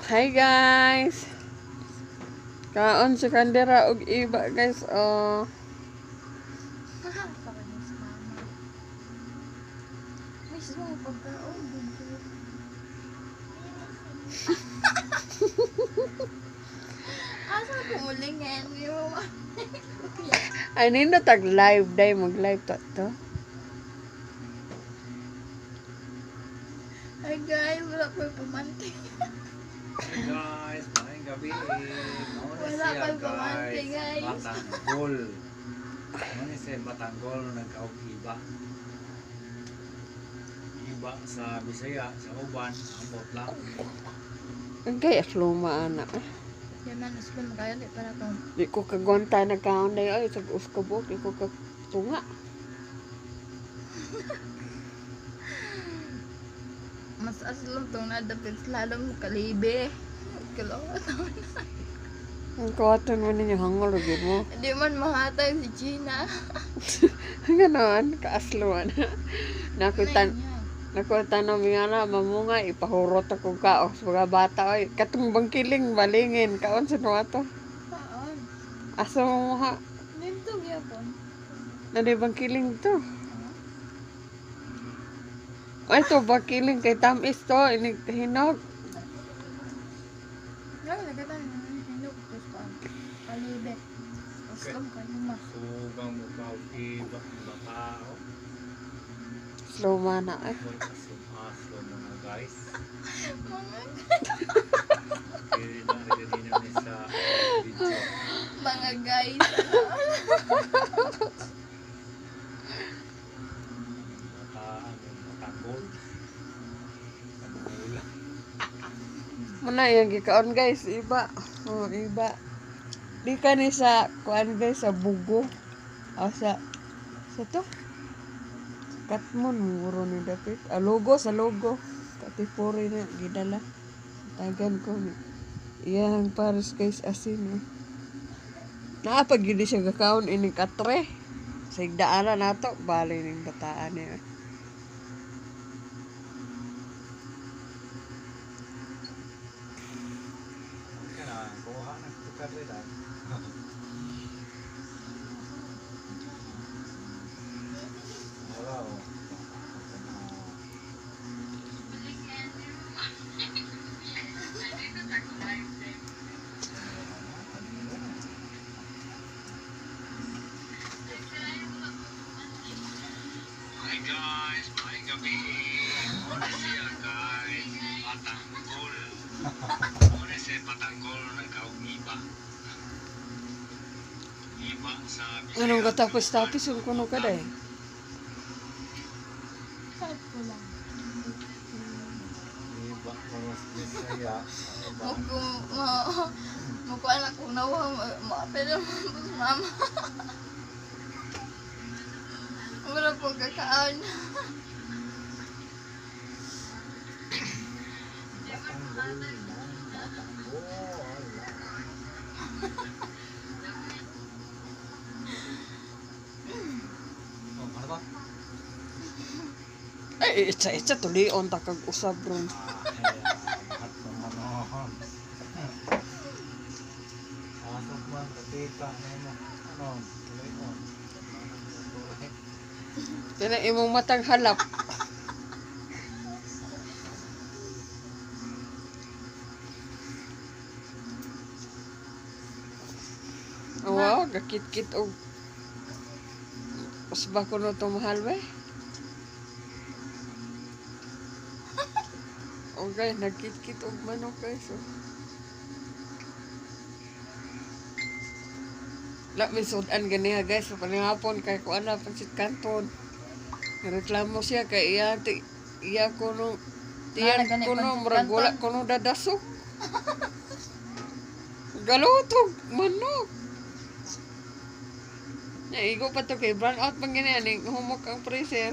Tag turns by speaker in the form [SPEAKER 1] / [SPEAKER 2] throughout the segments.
[SPEAKER 1] Hi guys! Kaon si Kandera og iba guys, oh.
[SPEAKER 2] Parang si mama. Mismo pagkaon. Video. Asa kumulingin? Di mo ma-
[SPEAKER 1] Ay nindot tag live day, mag live ta to.
[SPEAKER 2] Hi guys, wala ko'y pamante.
[SPEAKER 3] Hi guys, maayong gabi. Mao na
[SPEAKER 2] Wala
[SPEAKER 3] siya
[SPEAKER 2] kang pamante,
[SPEAKER 3] guys.
[SPEAKER 2] guys.
[SPEAKER 3] Batanggol. Mao na siya Batanggol nagkaog iba. Iba sa Bisaya, sa uban, ambot lang.
[SPEAKER 1] Ang kay asluma ana.
[SPEAKER 2] Yan man, islam kayo, di para kang
[SPEAKER 1] Di ko kagwanta na kaon day ay sa uskabot di ko ka tunga.
[SPEAKER 2] Mas aslom tong nadapit lalo mo kalibe. Kalawa.
[SPEAKER 1] Ang kawaton mo ninyo hangol gyud mo.
[SPEAKER 2] Di man mahatag si Gina.
[SPEAKER 1] Ganon, kaasluan. Nakutan
[SPEAKER 2] Ano niya?
[SPEAKER 1] nakutan nga na mamunga ipahurot ako kaos mga bata oy. Katong bangkiling balingin kaon sa to.
[SPEAKER 2] Paon.
[SPEAKER 1] Asa mo ha?
[SPEAKER 2] Nito gyapon.
[SPEAKER 1] Nadi bangkiling to. Ay to bangkiling kay tamis to inig hinog.
[SPEAKER 2] Nga nagatan hinog to sa kalibe. Aslom kayo ma.
[SPEAKER 3] Sugang mo kaog iba batao.
[SPEAKER 1] Slow man na eh.
[SPEAKER 3] Mo'y aslom-aslom mga guys.
[SPEAKER 2] Mga
[SPEAKER 3] Dili na rin din ni sa video.
[SPEAKER 2] mga guys.
[SPEAKER 3] Bataan, Batanggol. Ang
[SPEAKER 1] Muna yung gikaon guys, iba. Oh, iba. Di ka ni sa kuan guys sa bugo. O sa to. Katmon muro ni dapit. Ah, logo sa logo. Katipori na gidala. Tagan ko ni. Iyang pares guys asin. Eh. Naapag gyud siya gakaon ini katre. Sa igdaanan nato bali ning bataan niya.
[SPEAKER 3] Kana, kuha na tukar rin ah. Wala oh. Hi guys, maayong gabi. Muna siya guys, Batanggol. Muna siya Batanggol nagkaog iba. Iba sa Bisaya.
[SPEAKER 1] Anong katapos-tapos yung kuno ka day?
[SPEAKER 2] Saan ko lang.
[SPEAKER 3] Iba mga Bisaya. Iba.
[SPEAKER 2] Muko mo muko anak ko nawa mo pero mama. Wala pong kakaon.
[SPEAKER 3] Batanggol, Batanggol. Oh, ano ba?
[SPEAKER 1] Ay, itsa itsa tulion ta kag usab ron.
[SPEAKER 3] Ah, at naman. Asok man, katita, ano, ano, tuloy on. Tuloy.
[SPEAKER 1] Kana imong matang halap. Oh, wow, gakit-kit og usba ko no to mahal we. Okay, nagkit-kit og manok guys. Oh. La may sudan ganiha guys, so panihapon kay kuan na pansit kanton. Reklamo siya kay iya ti, iya kuno tiyan
[SPEAKER 2] Naa na gani
[SPEAKER 1] kuno
[SPEAKER 2] pansit
[SPEAKER 1] murag wala
[SPEAKER 2] kanton.
[SPEAKER 1] kuno dadasok. Galutog manok. Ya, igo pa to kay brown out man gani aning humok ang freezer.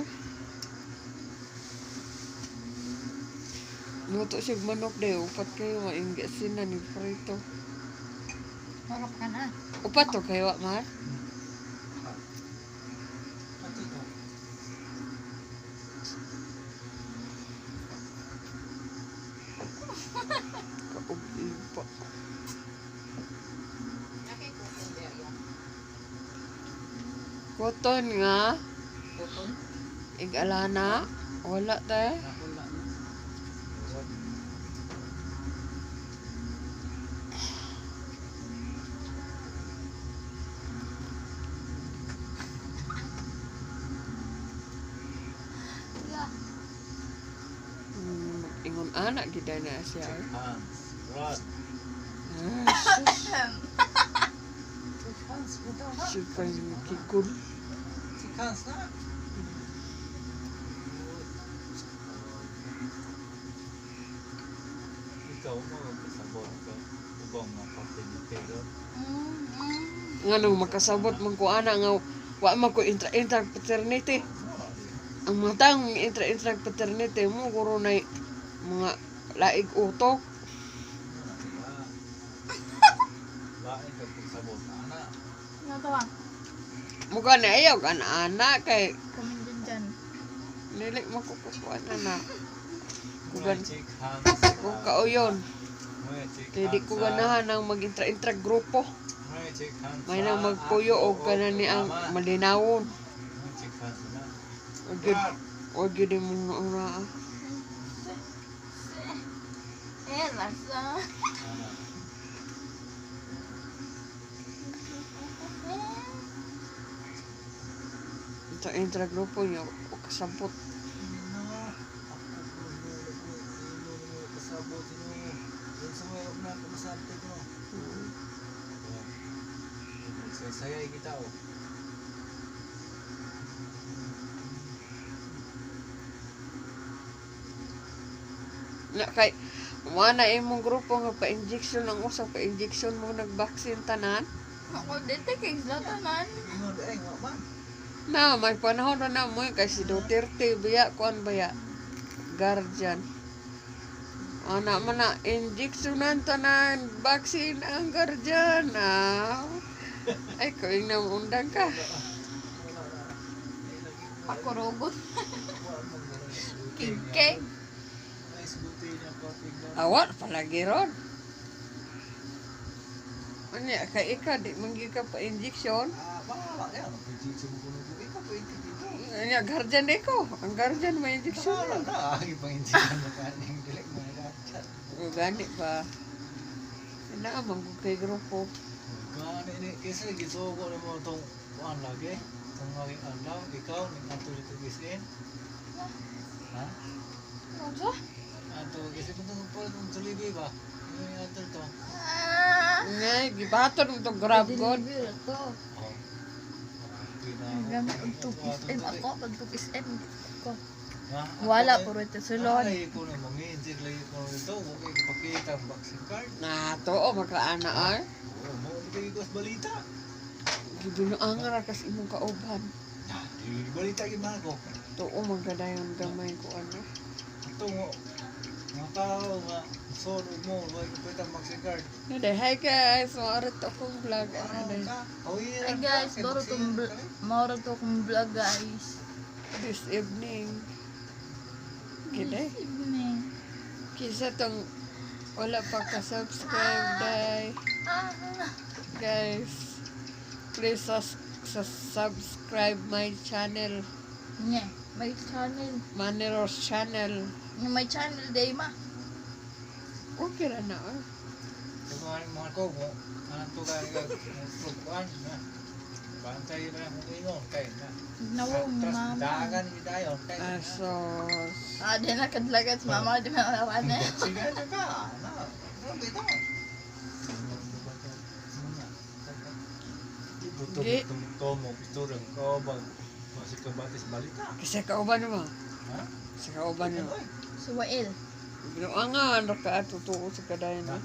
[SPEAKER 1] Luto siya og manok dayo, upat kayo maingga sina ni prito.
[SPEAKER 2] Marap ka na.
[SPEAKER 1] Upat to kayo wa mahal.
[SPEAKER 3] Pati ko.
[SPEAKER 1] Og iba.
[SPEAKER 4] Nakay cotton ba yan?
[SPEAKER 1] Cotton nga.
[SPEAKER 4] Cotton?
[SPEAKER 1] Igalana. Wala te.
[SPEAKER 3] Nakula na. What?
[SPEAKER 2] Yeah.
[SPEAKER 1] Ingon anak gid na siya.
[SPEAKER 3] Check hands. Rod.
[SPEAKER 1] Ah, sus.
[SPEAKER 3] Check hands. What the fuck?
[SPEAKER 1] Siya kay kigul.
[SPEAKER 3] Check hands na. Ikaw mo kasabot ka. Ubang nga patid-pero.
[SPEAKER 1] Nganong makasabot man ko ana nga wa man ko intra-intra paternity. Ang mga taong intra-intra paternity mo guro na mga laig utok.
[SPEAKER 3] Lain ka pagsabot ana.
[SPEAKER 2] Ano to ah?
[SPEAKER 1] Mukha na ayaw ka na ana kay
[SPEAKER 2] Comment din dyan.
[SPEAKER 1] dili makukukuan ana.
[SPEAKER 3] Mga check hands.
[SPEAKER 1] Kung kauyon,
[SPEAKER 3] Mga check
[SPEAKER 1] kay di ko
[SPEAKER 3] hands.
[SPEAKER 1] ganahan ang mag-intra-intra grupo.
[SPEAKER 3] Mga check hands.
[SPEAKER 1] May nang magpuyo og kana ni ang malinawon.
[SPEAKER 3] Mga check hands na.
[SPEAKER 1] Og gyud og gyud imong una.
[SPEAKER 2] Eh, lasa.
[SPEAKER 3] Ana.
[SPEAKER 1] Intra-intra grupo niyo o kasabot.
[SPEAKER 3] Na, ako po mo kasabot mo. Yun sa may na kumasabot mo. Magsayay kita oh.
[SPEAKER 1] Na kay wala imong grupo nga pa-injection ang usa pa-injection mo nag-vaccine tanan.
[SPEAKER 2] Ako dito kay Zlatanan.
[SPEAKER 3] Ingon ay wa man.
[SPEAKER 1] Na may panahon na na mo kay si Duterte biya kuan baya guardian. Ana man na injectionan tanan vaccine ang guardian. Ah. Ay ko na undang ka.
[SPEAKER 3] Wala na. Ay lagi.
[SPEAKER 2] Ako rogot.
[SPEAKER 3] Wa man
[SPEAKER 2] Kingkeng.
[SPEAKER 3] Ay suguti niya ko tingnan.
[SPEAKER 1] Awat palagi ron. Unya kay ikaw di man gyud ka pa injection.
[SPEAKER 3] Ah, bahala niya. Mag-injection mo kuno ko. Ikaw pa dito.
[SPEAKER 1] Unya guardian di ko. Ang guardian may injection.
[SPEAKER 3] Bahala na. Ang ipang-injection mo kaning dili mo na.
[SPEAKER 1] O gani ba? Inaamang ko kay grupo.
[SPEAKER 3] Gani ni kasi gisugo na mo tong kuan lagi. Tong lagi adlaw ikaw ning ato dito gisin. Ha?
[SPEAKER 2] Ano to?
[SPEAKER 3] Ato gisin tong pa tong Jollibee ba? Yung ato to.
[SPEAKER 2] Ah.
[SPEAKER 1] Ngay, gibaton mo to grab god.
[SPEAKER 2] Delivery to.
[SPEAKER 3] Oh.
[SPEAKER 2] Gamit og 2 SM ako, pag 2 SM ko.
[SPEAKER 3] Ha?
[SPEAKER 2] Wala puro ito sulod.
[SPEAKER 3] Ay, ko na manginjik lagi ko nito. Huwag kayo ipakita ang vaccine card.
[SPEAKER 1] Na to o makaana ay.
[SPEAKER 3] Oo, mo di kayo kos balita.
[SPEAKER 1] Gibinuangan ra kas imong kauban.
[SPEAKER 3] Ah, di balita gid man ko.
[SPEAKER 1] Tuo magkadayon gamay ko ano.
[SPEAKER 3] Ito mo, mga tao nga, sulod mo, huwag ipakita ang vaccine card.
[SPEAKER 1] Naday, hi guys, maarit akong vlog.
[SPEAKER 3] Ano
[SPEAKER 1] Ano day?
[SPEAKER 3] ka? Kawiran
[SPEAKER 2] Ay
[SPEAKER 3] ka,
[SPEAKER 2] guys,
[SPEAKER 3] kay
[SPEAKER 2] moro
[SPEAKER 3] vaccine
[SPEAKER 2] tong
[SPEAKER 3] ka rin.
[SPEAKER 2] moro to kong vlog guys.
[SPEAKER 1] This evening. Kiday.
[SPEAKER 2] This evening.
[SPEAKER 1] Kisa tong wala pa ka-subscribe day.
[SPEAKER 2] Ah.
[SPEAKER 1] Guys, please subscribe my channel.
[SPEAKER 2] Nye, may channel.
[SPEAKER 1] Maneros channel.
[SPEAKER 2] Nye, may channel day ma.
[SPEAKER 1] Okay ra na. Ah.
[SPEAKER 3] Kung ano mga ko, mo, anong to ka, kuan na. Bantay na akong ingon, kay na.
[SPEAKER 2] Nawong ni
[SPEAKER 3] Atras,
[SPEAKER 2] mama.
[SPEAKER 3] Dagan ni dayon, kay na.
[SPEAKER 1] Asos.
[SPEAKER 2] Ah, di na kadlagat si mama, di na na.
[SPEAKER 3] Sige na ka, na. Grabe ito.
[SPEAKER 1] Gi-
[SPEAKER 3] Tumok, istorang kaobang masih kabatis balita.
[SPEAKER 1] Kasi kauban mo.
[SPEAKER 3] Ha?
[SPEAKER 1] Sa kauban mo.
[SPEAKER 3] Ano eh?
[SPEAKER 2] Si Wael.
[SPEAKER 1] Binuangan ra ka tutuo sa kadayon. Ah.